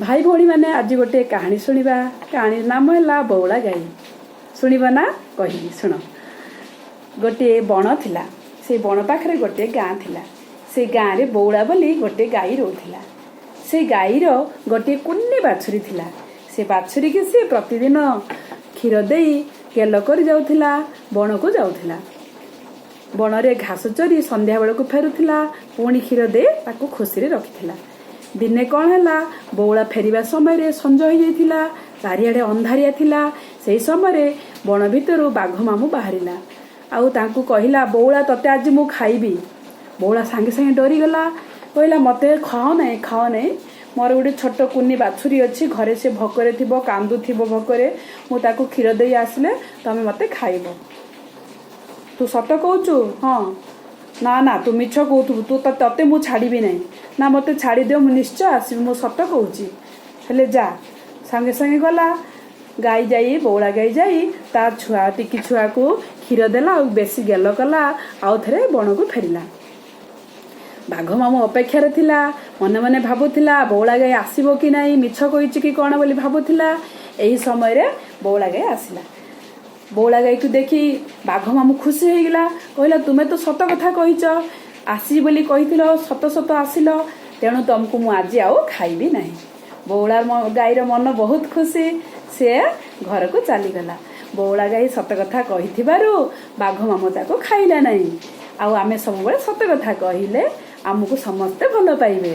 ଭାଇ ଭଉଣୀମାନେ, ଆଜି ଗୋଟେ କାହାଣୀ ଶୁଣିବା। କାହାଣୀ ନାମ ହେଲା ବଉଳା ଗାଈ। ଶୁଣିବ ନା? କହିବି, ଶୁଣ। ଗୋଟିଏ ବଣ ଥିଲା। ସେ ବଣ ପାଖରେ ଗୋଟିଏ ଗାଁ ଥିଲା। ସେ ଗାଁରେ ବଉଳା ବୋଲି ଗୋଟିଏ ଗାଈ ରହୁଥିଲା। ସେ ଗାଈର ଗୋଟିଏ କୁନି ବାଛୁରୀ ଥିଲା। ସେ ବାଛୁରୀକି ସେ ପ୍ରତିଦିନ କ୍ଷୀର ଦେଇ ଗେଲ କରି ଯାଉଥିଲା, ବଣକୁ ଯାଉଥିଲା। ବଣରେ ଘାସ ଚରି ସନ୍ଧ୍ୟାବେଳକୁ ଫେରୁଥିଲା, ପୁଣି କ୍ଷୀର ଦେଇ ତାକୁ ଖୁସିରେ ରଖିଥିଲା। ଦିନେ କ'ଣ ହେଲା, ବଉଳା ଫେରିବା ସମୟରେ ସଞ୍ଜ ହୋଇଯାଇଥିଲା। ଚାରିଆଡ଼େ ଅନ୍ଧାରିଆ ଥିଲା। ସେହି ସମୟରେ ବଣ ଭିତରୁ ବାଘ ମାମୁଁ ବାହାରିଲା ଆଉ ତାଙ୍କୁ କହିଲା, "ବଉଳା, ତତେ ଆଜି ମୁଁ ଖାଇବି।" ବଉଳା ସାଙ୍ଗେ ସାଙ୍ଗେ ଡରିଗଲା। କହିଲା, "ମତେ ଖାଅ ନାହିଁ, ଖାଅ ନାହିଁ। ମୋର ଗୋଟେ ଛୋଟ କୁନି ବାଛୁରୀ ଅଛି ଘରେ। ସେ ଭୋକରେ ଥିବ, କାନ୍ଦୁଥିବ ଭୋକରେ। ମୁଁ ତାକୁ କ୍ଷୀର ଦେଇ ଆସିଲେ ତମେ ମତେ ଖାଇବ।" "ତୁ ସତ କହୁଛୁ?" "ହଁ।" "ନା ନା, ତୁ ମିଛ କହୁଥିବୁ। ତତେ ମୁଁ ଛାଡ଼ିବି ନାହିଁ।" "ନା, ମୋତେ ଛାଡ଼ିଦିଅ, ମୁଁ ନିଶ୍ଚୟ ଆସିବି, ମୁଁ ସତ କହୁଛି।" "ହେଲେ ଯା।" ସାଙ୍ଗେ ସାଙ୍ଗେ ଗଲା ଗାଈ ଯାଇ, ବଉଳା ଗାଈ ଯାଇ ତା ଛୁଆ, ଟିକି ଛୁଆକୁ କ୍ଷୀର ଦେଲା ଆଉ ବେଶୀ ଗେଲ କଲା। ଆଉ ଥରେ ବଣକୁ ଫେରିଲା। ବାଘ ମାମୁଁ ଅପେକ୍ଷାରେ ଥିଲା। ମନେ ମନେ ଭାବୁଥିଲା, ବଉଳା ଗାଈ ଆସିବ କି ନାହିଁ, ମିଛ କହିଛି କି କ'ଣ ବୋଲି ଭାବୁଥିଲା। ଏହି ସମୟରେ ବଉଳା ଗାଈ ଆସିଲା। ବଉଳା ଗାଈକୁ ଦେଖି ବାଘ ମାମୁଁ ଖୁସି ହେଇଗଲା। କହିଲା, "ତୁମେ ତ ସତ କଥା କହିଛ। ଆସିବି ବୋଲି କହିଥିଲ, ସତ ସତ ଆସିଲ। ତେଣୁ ତମକୁ ମୁଁ ଆଜି ଆଉ ଖାଇବି ନାହିଁ।" ବଉଳା ଗାଈର ମନ ବହୁତ ଖୁସି। ସେ ଘରକୁ ଚାଲିଗଲା। ବଉଳା ଗାଈ ସତ କଥା କହିଥିବାରୁ ବାଘ ମାମୁଁ ତାକୁ ଖାଇଲା ନାହିଁ। ଆଉ ଆମେ ସବୁବେଳେ ସତ କଥା କହିଲେ ଆମକୁ ସମସ୍ତେ ଭଲ ପାଇବେ।